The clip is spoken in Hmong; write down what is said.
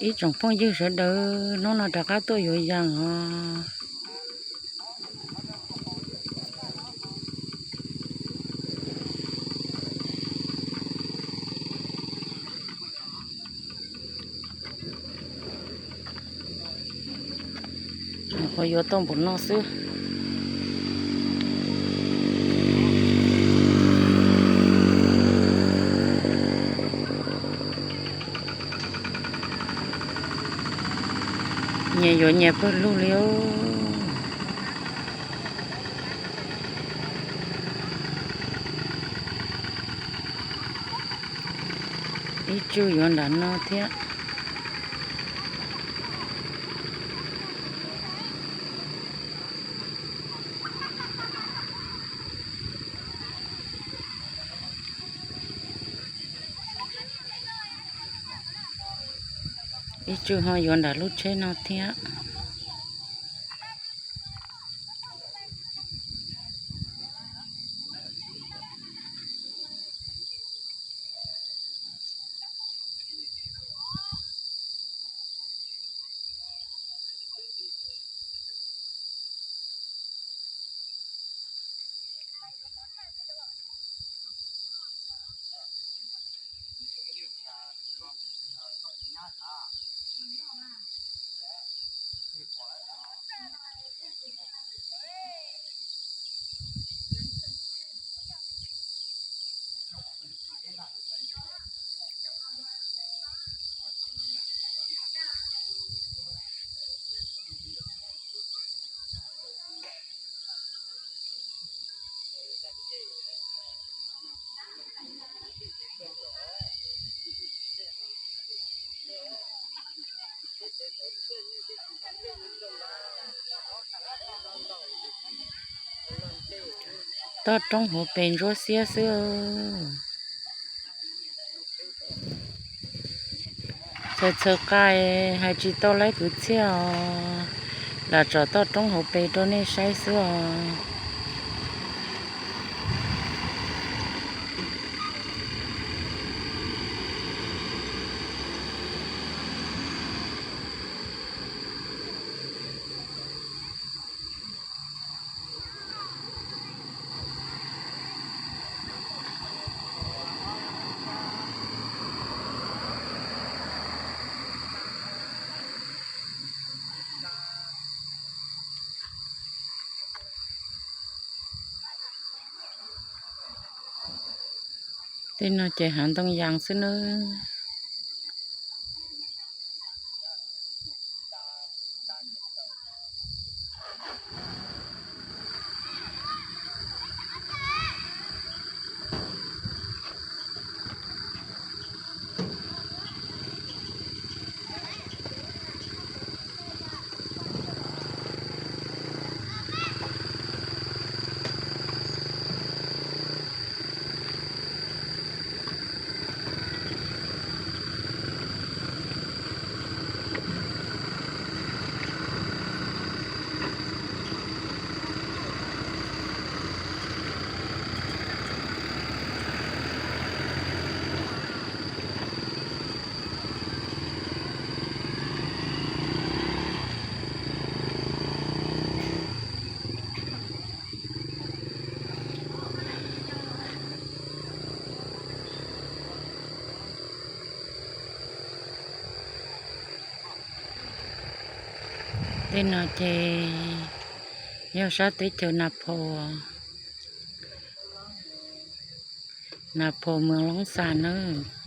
Ib tsoom phooj ywg sawv daws, hnub no rov qab tuaj yuav yas os. Nyuam qhuav yuav tau npaum no xwb. Nyias yuav nyias pawg lug li os. Ib tsug yuav nram no thiab. Ib tsug ho yuav nram lub tsheb no thiab. Toj roob hauv pes ntsuab xiab xwb. Txhawm txhawm qa hais tsis tau laib kwv txhiaj os, lam tsom toj roob hauv pes rau nej saib xwb os. Tej no ces hav ntoo yas xwb nawb. Tej no ces yog sab teb chaws Nas Phos, Nas Phos Moos Loob Xas nawb.